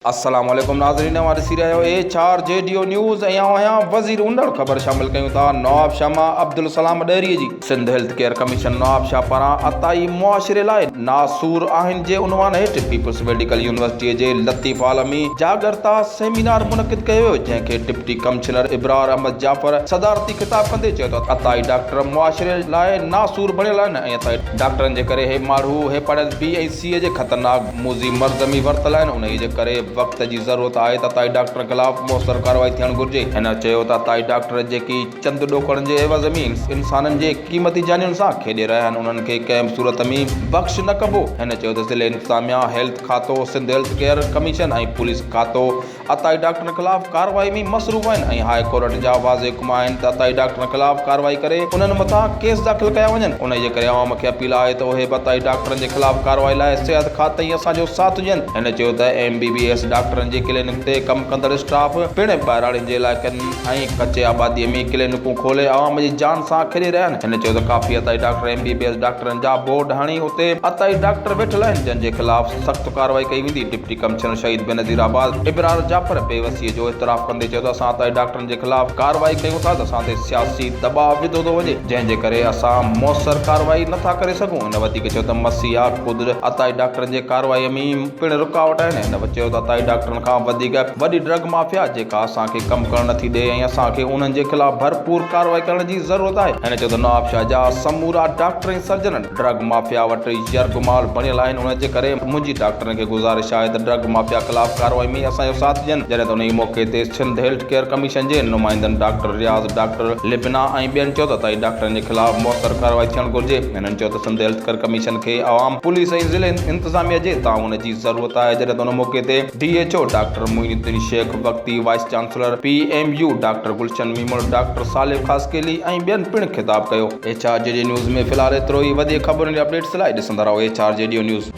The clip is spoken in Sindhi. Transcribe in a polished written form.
السلام عليڪم ناظرين اوهان ڏسي رهيا آهيو H R G D O news ۽ آئون آهيان وزير انڙ خبر شامل ڪيون ٿا نوابشاهه مان عبدالسلام ڏهري جي Sindh health care commission Nawabshah پاران عطائي معاشري لاء ناسور آهن جي عنوان هيٺ پيپلز ميڊيڪل يونيورسٽيء جي لطيف هال ۾ جاڳرتا سيمينار منعقد ڪيو ويو جنهن کي ڊپٽي ڪمشنر ابرار احمد جعفر صدارتي خطاب ڪندي چيو ته عطائي ڊاڪٽر معاشري لاء ناسور بڻيل آهن ۽ عطائي ڊاڪٽرن جي ڪري هي ماڻهو هيپاٽائٽس بي ۽ سي جي خطرناڪ موذي مرض ۾ ورتل آهن، انهيء جي ڪري وقت جي ضرورت آهي ته عطائي ڊاڪٽرن خلاف موثر ڪارروائي ٿيڻ گهرجي. هن چيو ته عطائي ڊاڪٽر جيڪي چند ڏوڪڙن جي عيوض ۾ انسانن جي قيمتي جانين سان کيڏي رهيا آهن، انهن کي ڪنهن به صورت ۾ بخش نه ڪبو. هن چيو ته ضلعي انتظاميا، هيلٿ کاتو، Sindh health care commission ۽ police کاتو عطائي ڊاڪٽرن خلاف ڪارروائي ۾ مصروف آهن ۽ هاء ڪورٽ جا واضح حڪم آهن ته عطائي ڊاڪٽرن خلاف ڪارروائي ڪري انهن مٿان ڪيس داخل ڪيا وڃن انهي جي ڪري عوام کي اپيل آهي ته اهي به عطائي ڊاڪٽرن جي خلاف ڪارروائي لاء صحت کاتي ۽ اسان جو ساٿ ڏين هن چيو ته ايم بي بي ايس ڊاڪٽرن جي ڪلينڪ تي ڪم ڪندڙ اسٽاف پڻ ٻهراڙين جي علائقن ۽ ڪچي آبادي ۾ ڪلينڪون کولي عوام جي جان سان کيڏي رهيا آهن. هن چيو ته ڪافي عطائي doctor M B B S ڊاڪٽرن جا بورڊ هڻي اتي عطائي ڊاڪٽر ويٺل آهن جن جي خلاف سخت ڪارروائي ڪئي ويندي. ڊپٽي ڪمشنر شهيد بينظير آباد ابرار جعفر بي وسي جو اعتراف ڪندي چيو ته اسان عطائي ڊاڪٽرن جي خلاف ڪارروائي ڪيون ٿا ته اسان تي سياسي دٻاء وڌو ٿو وڃي جنهن جي ڪري اسان موثر ڪارروائي نٿا ڪري سگهون. هن وڌيڪ چيو ته مسيحا خود عطائي ڊاڪٽرن جي ڪارروائي ۾ پڻ رڪاوٽ آهن. هن چيو ته عطائي ڊاڪٽرن کان وڌيڪ وڏي ڊرگ مافيا جيڪا اسان کي ڪم ڪرڻ نٿي ڏئي ۽ اسان کي انهن جي خلاف ڀرپور ڪارروائي ڪرڻ جي ضرورت آهي. هن چيو ته نوابشاهه جا سمورا ڊاڪٽر ۽ سرجن ڊرگ مافيا وٽ يرغمال بڻيل آهن ان جي ڪري منهنجي ڊاڪٽرن کي گذارش آهي ته ڊرگ مافيا خلاف ڪارروائي ۾ اسان جو ساٿ ڏين جڏهن ته انهي موقعي تي سنڌ هيلٿ ڪيئر ڪميشن جي نمائندن ڊاڪٽر رياض، ڊاڪٽر لبنا ۽ ٻين چيو ته عطائي ڊاڪٽرن جي خلاف موثر ڪارروائي ٿيڻ گهرجي. هنن چيو ته سنڌ هيلٿ ڪيئر ڪميشن کي عوام، پوليس ۽ ضلعي انتظاميا جي تعاون جي ضرورت آهي جڏهن ته ان موقعي تي D H O doctor Moin uddin Shaikh, وقتي vice chancellor P M U doctor Gulshan Memon, doctor Saleh Khaskheli ۽ ٻين پڻ خطاب ڪيو. ايڇ آر جي ڊي نيوز ۾ في الحال ايترو ئي، وڌيڪ خبرن ۽ اپڊيٽس لاء ڏسندا رهو H R G D news.